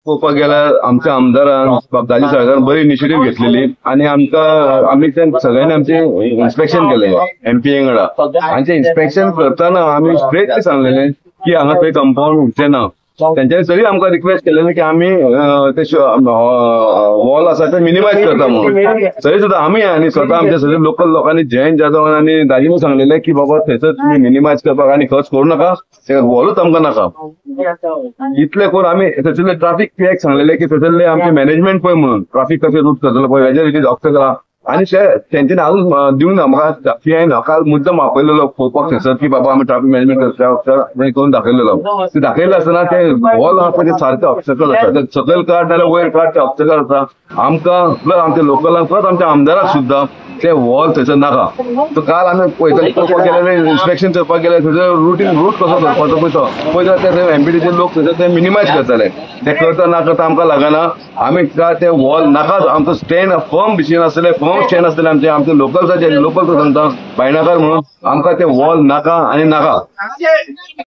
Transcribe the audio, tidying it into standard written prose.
पळोवपाक गेल्यार आमच्या आमदारान दाजी साळकारान बरी इनिशिएटीव घेतलेली आनी आमकां आमी ते सगळ्यांनी आमचें इन्स्पेक्शन केलें एमपी वांगडा. आनी ते इन्स्पेक्शन करतना आमी स्ट्रेट सांगलेलें की हांगा थंय कंपाऊंड उरचें ना. तेंच्यांनी तरी आमकां रिक्वेस्ट केलेलें की आमी ते वॉल आसा ते मिनिमायज करता म्हणून. तरी सुद्दां आमी आनी स्वता आमच्या सगळे लोकल लोकांनी जयंत जाधव आनी दाजीनूय सांगलेलें की बाबा थंयसर तुमी मिनिमायज करपाक आनी खर्च करूं नाका, ते वॉलूच आमकां नाका. इतले करून आमी थंयसरले ट्राफीक पीआयक सांगलेले की थंयसरले आमचे मॅनेजमेंट पळय म्हणून ट्राफीक कशें रूट करतलो पळय, वेदर it is obstacle. आनी ते तेंच्यांनी अजून दिवंक ना म्हाका पीआयन काल मुद्दम आपयलेलो पळोवपाक थंयसर की बाबा आमी ट्राफीक मॅनेजमेंट करता करून दाखयलेलो. ते दाखयलें आसतना ते वॉल आहा पळय ते सारकें ऑब्स्टकल आसा, ते सकयल काड नाल्यार वयर काड ते ऑब्स्टकल आसा. आमकां प्लस आमच्या लोकलांक प्लस आमच्या आमदाराक सुद्दां ते वॉल थंयसर नाका. सो काल आमी पळयतले पळोवपाक गेले, इन्स्पेक्शन करपाक गेले, थंयसर रुटीन रूट कसो करपाचो पळय तो पळयता ते थंय एमपीडीचे लोक थंयसर ते मिनिमायज करताले. ते करता ना करता आमकां लागना, आमी काय ते वॉल नाकाच. आमचो स्टँड फर्म डिसिजन आसतलें, फर्म स्टँड आसतलें आमचें. आमचे लोकल्साचे लोकल सांगता बायणाकार म्हणून आमकां ते वॉल नाका आनी नाका.